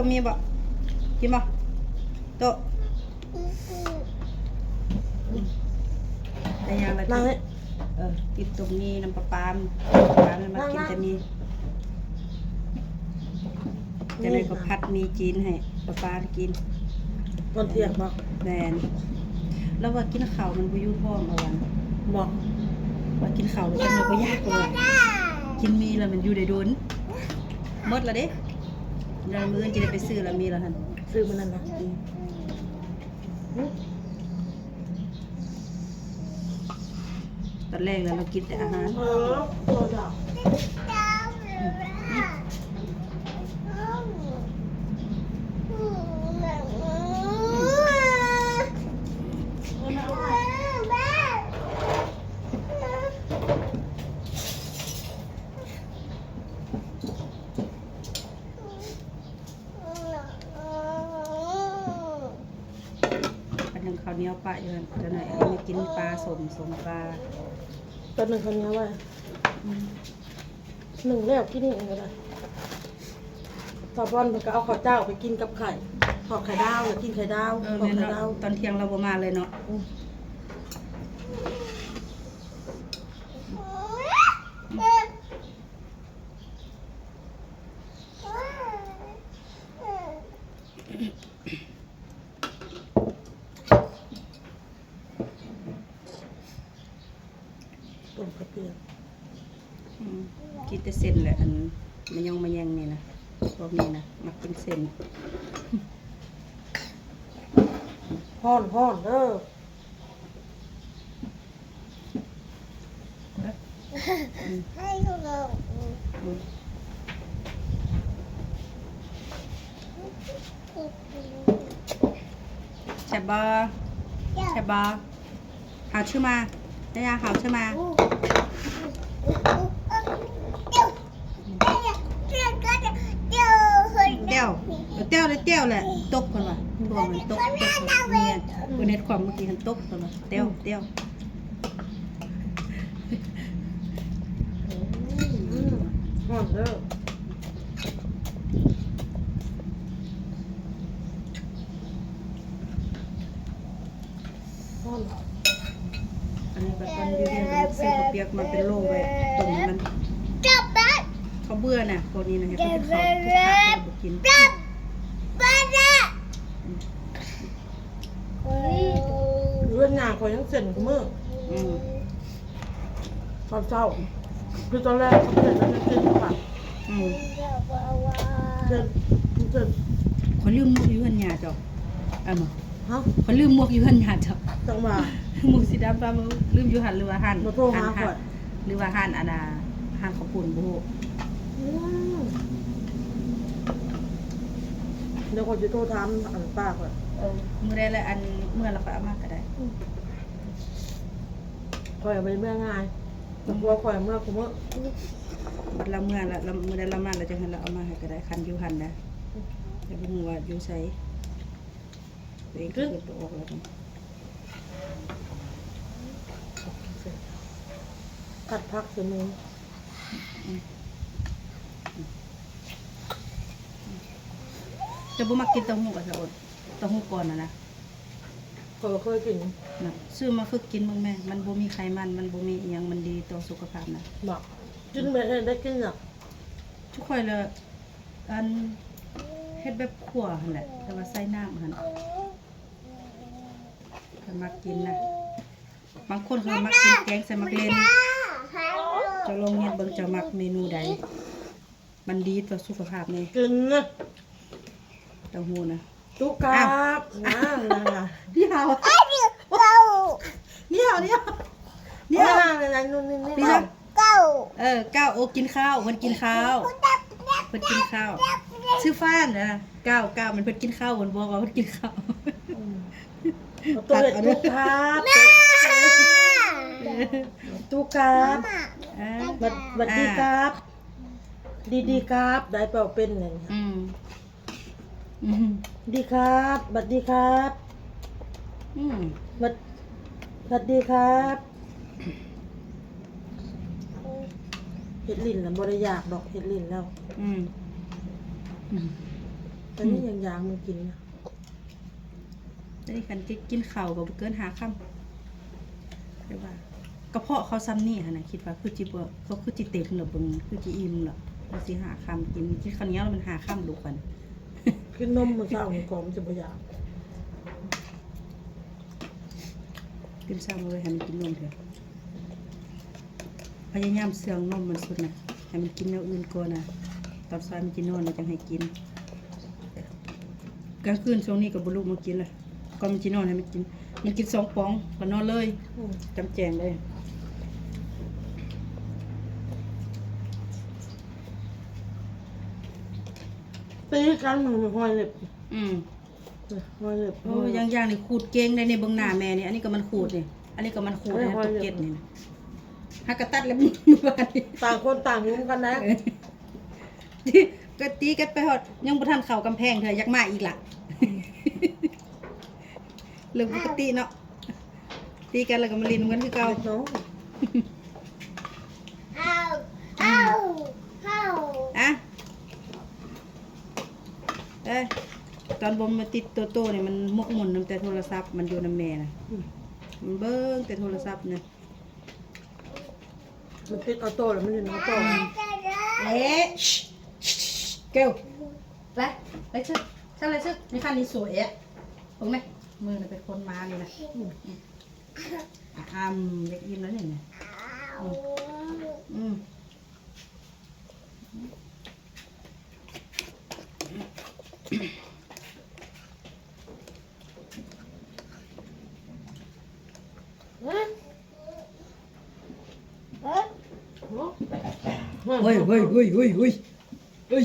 ຕົ້ມໝີ່ບໍ່? ກິນບໍ່? ໂຕະ ໄດ້ຫຍັງລະ? ເອີ ກິນຕົ້ມໝີ່ນຳປາປາ ປາປາມັນມັກກິນແຕ່ໝີ່. ຈັ່ງໃດກໍພັດໝີ່ຈີນໃຫ້ປາປາກິນ ຕອນທ່ຽງບໍ? ແມ່ນ. ລາວວ່າກິນເຂົ້າມັນບໍ່ຢູ່ທ້ອງ ລາວວ່າ. ບໍ່? ວ່າກິນເຂົ້າແລ້ວຈັ່ງໃດກໍຢາກ ລາວວ່າ. ກິນໝີ່ແລ້ວມັນຢູ່ໄດ້ດົນ. ໝົດລະເດ້. ດຽວມື້ອື່ນຈະໄດ້ໄປຊື້ລະໝີ່ລະຫັ້ນ. ຊື້ມື້ນັ້ນນະ. ອືມ. ຕອນແລງແລ້ວລາວກິນແຕ່ອາຫານ. ເອີ ບໍ່ຢາກ. ອັນໜຶ່ງເຂົ້າໜຽວປະຢູ່ຫັ້ນ ຈັກໜ້ອຍເອົາມາກິນປາສົ້ມ ສົ້ມປາ. ຕອນໜຶ່ງເຂົ້າໜຽວໄວ້. ອືມ. ໜຶ່ງແລ້ວກິນອີກກໍໄດ້. ສາວພອນເພິ່ນກໍເອົາເຂົ້າເຈົ້າໄປກິນກັບໄຂ່ ທອດໄຂ່ດາວ ແລ້ວກິນໄຂ່ດາວ. ເອີ ທອດໄຂ່ດາວ. ຕອນທ່ຽງລາວບໍ່ມາເລີຍເນາະ. ອືມ. ຕົ້ມກະປຽກ. ອືມ ກິນແຕ່ເສັ້ນແຫຼະ ອັນມະຍົງມະແຍງນີ້ນະ ພວກນີ້ນະ ມັກກິນເສັ້ນ. ຮ້ອນໆເດີ. ແຊບບໍ່? ແຊບບໍ່? 好吃吗？大家好吃吗？ ແຕ້ວ ແຕ້ວ ແຕ້ວແຫຼະ ຕົກເພິ່ນວ່າ ບໍ່ແມ່ນຕົກ ຕົກ ແມ່ນ ເພິ່ນເຮັດຄວາມເມື່ອກີ້ຫັ້ນຕົກເພິ່ນວ່າ ແຕ້ວ ແຕ້ວ. ອືມ ຮ້ອນເດີ ຮ້ອນ. ອັນນີ້ກໍຕອນຢູ່ເຮືອນກໍຊື້ເຂົ້າປຽກມາເປັນໂລໄວ້ ຕົ້ມໃຫ້ມັນ ເຂົາເບື່ອນະ ພວກນີ້ນະ ເຮັດກັບເຂົ້າທຸກຄັ້ງກໍບໍ່ກິນ. ອືມ. ເຮືອນຍ່າຂ້ອຍຍັງເສັ້ນຄູ່ມື້. ອືມ. ຕອນເຊົ້າ ຄືຕອນແລງເຂົາເຮັດແລ້ວຍັງເສັ້ນຢູ່ປາກ. ອືມ. ເສັ້ນ ຂ້ອຍລືມໝວກຢູ່ເຮືອນຍ່າເຈົ້າ. ເອົາມາ. ຮະ? ຂ້ອຍລືມໝວກຢູ່ເຮືອນຍ່າເຈົ້າ. ຈັ່ງວ່າ ໝວກສີດຳປາໝຶກ ລືມຢູ່ຫັ້ນ ຫຼືວ່າຮ້ານ ມາໂທຫາຂ້ອຍ ຫຼືວ່າຮ້ານອັນນ່າ ຮ້ານເຂົ້າປຸ້ນ ບໍ່ຮູ້. ອືມ ດຽວຂ້ອຍຊິໂທຖາມອັນປ້າຂ້ອຍ. ເອີ ມື້ໃດລະ ອັນເມື່ອລະຂ້ອຍເອົາມາກໍໄດ້. ອືມ ຂ້ອຍເອົາໄປເມືອງ່າຍ ແຕ່ຜົວຂ້ອຍເມືອຄູ່ມື້. ລະເມື່ອລະ ລະ ມື້ໃດລະມາລະຈັ່ງຫັ້ນລະເອົາມາໃຫ້ກໍໄດ້ ຄັນຢູ່ຫັ້ນນະ. ແຕ່ບໍ່ຮູ້ວ່າຢູ່ໃສ ຕົວເອງກໍເກີດບໍ່ອອກແລ້ວ. ຜັດຜັກໃສ່ໝູ. ເຈົ້າບໍ່ມັກກິນເຕົ້າຫູ້ກະຊະອົດ ເຕົ້າຫູ້ກ້ອນຫັ້ນນະ. ຂ້ອຍບໍ່ເຄີຍກິນນະ. ຊື້ມາຝຶກກິນເບິ່ງແມ້ ມັນບໍ່ມີໄຂມັນ ມັນບໍ່ມີອີ່ຫຍັງ ມັນດີຕໍ່ສຸຂະພາບນະ. ບໍ່ ກິນແບບໃດ ໄດ້ກິນນະ. ຈຸຂ້ອຍລະ ອັນ ເຮັດແບບຂົ້ວຫັ້ນແຫຼະ ແຕ່ວ່າໃສ່ນ້ຳຫັ້ນ ຂ້ອຍມັກກິນນະ. ບາງຄົນເຂົາມັກກິນແກງໃສ່ໝາກເລັ່ນ. ເຈົ້າລອງເຮັດເບິ່ງ ເຈົ້າມັກເມນູໃດ ມັນດີຕໍ່ສຸຂະພາບແດ່. ກິນນະ ເຕົ້າຫູ້ນະ. ຕຸກາບ ອ້າວ ນາງ ນາງ ດຽວ ດຽວ ດຽວ ດຽວ ເອີ ເກົ້າ ໂອ ກິນເຂົ້າ ເພິ່ນກິນເຂົ້າ ເພິ່ນກິນເຂົ້າ. ຊື່ຟ້ານະ ເກົ້າ ເກົ້າ ມັນເພິ່ນກິນເຂົ້າ ເພິ່ນບອກວ່າເພິ່ນກິນເຂົ້າ. ອືມ ໂຕເຮັດຕຸກາບ ຕຸກາບ. ເອີ ຫວັດ ຫວັດດີກາບ ດີ ດີກາບ ໄດ້ເປົ່າເປັນ. ອືມ ອືມ ດີຄາບ ຫວັດດີຄາບ. ອືມ ຫວັດ ຫວັດດີຄາບ. ເຮັດຫຼິ້ນລະບໍ່ໄດ້ຢາກດອກ ເຮັດຫຼິ້ນແລ້ວ. ອືມ ອືມ ແຕ່ນີ້ຍັງຢາກມັນກິນນະ. ແຕ່ນີ້ຄັນກິນເຂົ້າກໍບໍ່ເກີນຫ້າຄຳ ແຕ່ວ່າກະເພາະເຂົາຊ່ຳນີ້ຫັ້ນນະ ຄິດວ່າຄືຊິບໍ່ ເຂົາຄືຊິເຕັມລະເບິ່ງ ຄືຊິອີ່ມລະ ມັນຊິຫ້າຄຳ. ກິນ ກິນເຂົ້າໜຽວລະມັນຫ້າຄຳລູກຂ້ອຍ. ກິນນົມມື້ເຊົ້ານີ້ກໍມັນຈະບໍ່ຢາກ. ຕື່ນເຊົ້າມາເລີຍໃຫ້ມັນກິນນົມເທື່ອ. ພະຍາຍາມເຊື່ອງນົມມັນສຸດນະ ໃຫ້ມັນກິນແນວອື່ນກ່ອນນະ. ຕອນເຊົ້າມັນຊິນອນລະຈັ່ງໃຫ້ກິນ. ກາງຄືນຊ່ວງນີ້ກໍບໍ່ລຸກມາກິນລະ ກ່ອນມັນຊິນອນໃຫ້ມັນກິນ. ມັນກິນສອງປອງກໍນອນເລີຍ. ອືມ ຈຳແຈງເລີຍ. ຕີກັນ ມັນຮອຍເລັບ. ອືມ ຮອຍເລັບ. ໂອ້ ຢ່າງໆ ນີ້ຂູດເກັ່ງໄດ໋ນີ້. ເບິ່ງໜ້າແມ່ນີ້ ອັນນີ້ກໍມັນຂູດນີ້ ອັນນີ້ກໍມັນຂູດນີ້. ຕົກເກັດນີ້ນະ ຫາກະຕັດແລ້ວມື້ວານນີ້. ຕ່າງຄົນຕ່າງຫຸມກັນນະ. ເອີ ກໍຕີກັນໄປຮອດ ຍັງບໍ່ທັນເຂົ້າກຳແພງເທື່ອ ຢາກມາອີກລະ. ເລື່ອງປົກກະຕິເນາະ ຕີກັນແລ້ວກໍມາຫຼິ້ນນຳກັນຄືເກົ່າ. ອືມ ອະ ເອີຍ ຕອນບໍ່ມາຕິດໂຕໂຕນີ້ ມັນໝົກໝຸ່ນນຳແຕ່ໂທລະສັບ ມັນຢູ່ນຳແມ່ນະ. ອືມ ມັນເບິ່ງແຕ່ໂທລະສັບນະ. ມັນຕິດອອໂຕ້ແລ້ວ ມັນເຫັນອອໂຕ້. ເອະ ເກີວ ໄປ ໄປຊຶ ຊັ້ນໄປຊຶ ນີ້ຄັນນີ້ສວຍແອະ. ເບິ່ງແມະ ມືນະ ໄປຄົນມານີ້ນະ. ອືມ ອືມ ອາ ອຳ ຢາກອີ່ມແລ້ວນີ້ນະ. ອືມ ອືມ. ໂອ້ຍ ໂອ້ຍ ໂອ້ຍ ໂອ້ຍ ໂອ້ຍ ເອີຍ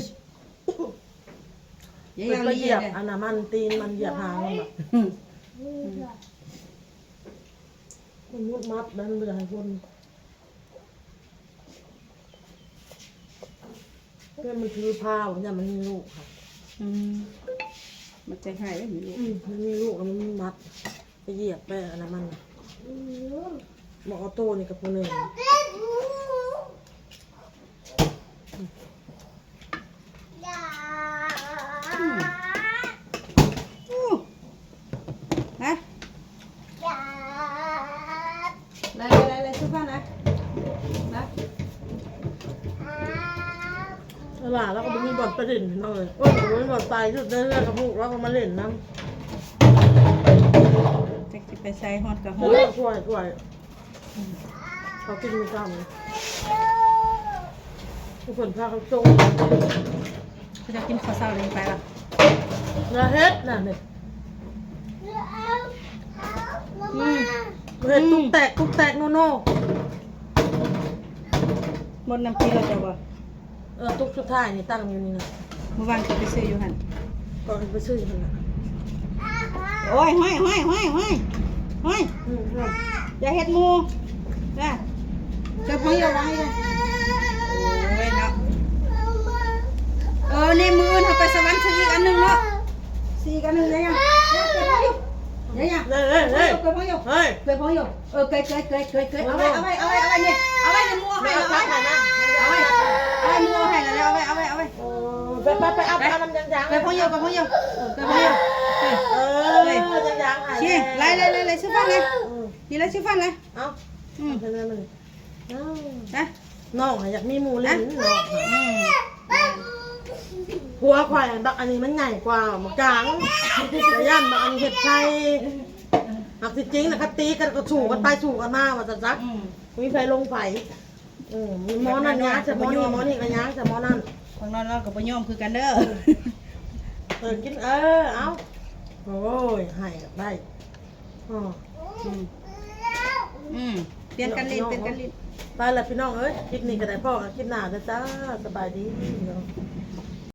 ເພິ່ນໄປຢຽບອັນນະ ມັນຕີນມັນຢຽບຫາງມັນ. ອືມ ມັນມຸດມັດ ມັນບໍ່ຢາກໃຫ້ຄົນ ເພື່ອນມັນຖືພາ ຢ້ານມັນມີລູກ. ອືມ ມັນໃຈຮ້າຍເດ້ ມີລູກ. ອືມ ມັນມີລູກແລ້ວມັນມັດ ໄປຢຽບໄປອັນນັ້ນມັນ. ອືມ ໝໍໂຕນີ້ກັບຜູ້ໜຶ່ງ. ອືມ ອືມ ນະ ໄລ່ ໄລ່ ໄລ່ ໄລ່ ຊຸບມານະ ນະ ຫຼານລາວກໍບໍ່ມີບ່ອນໄປຫຼິ້ນພີ່ນ້ອງເອີຍ. ໂອ້ຍ ບໍ່ມີບ່ອນໄປ ຢູ່ໃນເຮືອນກັບລູກລາວກໍມາຫຼິ້ນນຳ. ຈັກຊິໄປໃສ ຮ້ອນກໍຮ້ອນ. ໂອ້ຍ ຖ້ວຍ ຖ້ວຍ. ເຂົາກິນມື້ເຊົ້ານີ້ ທຸກຄົນພາກັນສົ່ງ. ເຂົາຈະກິນເຂົ້າເຊົ້າແລ້ວໄປລະ. ຢ່າເຮັດນະນີ້ ອືມ ເຮັດຕຸກແຕກຕຸກແຕກໂນໂນ ໝົດນ້ຳກິນແລ້ວເຈົ້າບໍ່? ເອີ ຕຸກສຸດທ້າຍນີ້ຕັ້ງຢູ່ນີ້ນະ ມື້ວານກໍໄປຊື້ຢູ່ຫັ້ນ ກໍໄປຊື້ຢູ່ຫັ້ນນະ ໂອ້ຍ ຫ້ອຍ ຫ້ອຍ ຫ້ອຍ ຫ້ອຍ ຫ້ອຍ ອືມ ອືມ ຢ່າເຮັດໝູ່ນະ ເຈົ້າພອງໂຍວາງຢູ່ ໂອ້ຍເນາະ ເອີ ນີ້ມື້ອື່ນເຮົາໄປສະຫວັນຊື້ອີກອັນໜຶ່ງເນາະ ຊື້ອີກອັນໜຶ່ງ ຢ່າ ຢ່າ ເກີຍພອງໂຍ ເອີ ເອີ ເອີ ເກີຍພອງໂຍ ເອີ ເກີຍພອງໂຍ ເອີ ເກີຍ ເກີຍ ເກີຍ ເກີຍ ເອົາໄວ້ ເອົາໄວ້ ເອົາໄວ້ນີ້ ເອົາໄວ້ນີ້ ໝູ່ເອົາໃຫ້ ເອົາໄວ້ ເອົາໄວ້ ເອົາໄວ້ ໝູ່ເອົາໃຫ້ແລ້ວ ເອົາໄວ້ ເອົາໄວ້ ເອົາໄວ້ ໂອ້ ໄປ ໄປ ໄປ ເອົາ ໄປ ເອົານ້ຳຢາງໆ ເກີຍພອງໂຍ ເກີຍພອງໂຍ ເກີຍພອງໂຍ ເອີ ເອີ ຢາງໆ ໃຫ້ ຊີ້ ໄລ່ ໄລ່ ໄລ່ ໄລ່ ຊື້ຟັນເລີຍ ອືມ ນີ້ລະຊື້ຟັນເລີຍ ເອົາ ອືມ ເອົາ ເອົາ ນ້ອງຫາຢາກມີໝູ່ຫຼິ້ນ ເນາະ ອືມ ຜົວຂ້ອຍຫັ້ນ ບັກອັນນີ້ມັນໃຫຍ່ກວ່າບັກກາງ ກະຢ້ານບັກອັນເຮັດໃສ່ ຫາກທີ່ຈິງນະ ຄັນຕີກັນກໍສູ້ກັນໄປສູ້ກັນມາວ່າຊັ້ນຊະ ອືມ ບໍ່ມີໃຜລົງໃຜ ເອີ ໝໍນັ້ນຍ່າງໃສ່ໝໍນີ້ ໝໍນີ້ກໍຍ່າງໃສ່ໝໍນັ້ນ ຂອງນ້ອງລາວກໍບໍ່ຍອມຄືກັນເດີ ເອີ ກິນ ເອີ ເອົາ ໂອ້ຍ ໃຫ້ກໍໄດ້ ອໍ ອືມ ອືມ ປ່ຽນກັນຫຼິ້ນ ປ່ຽນກັນຫຼິ້ນ ໄປລະພີ່ນ້ອງເອີຍ ຄລິບນີ້ກໍໄດ້ ພໍ້ກັນຄລິບໜ້າເດີຈ້າ ສະບາຍດີພີ່ນ້ອງ.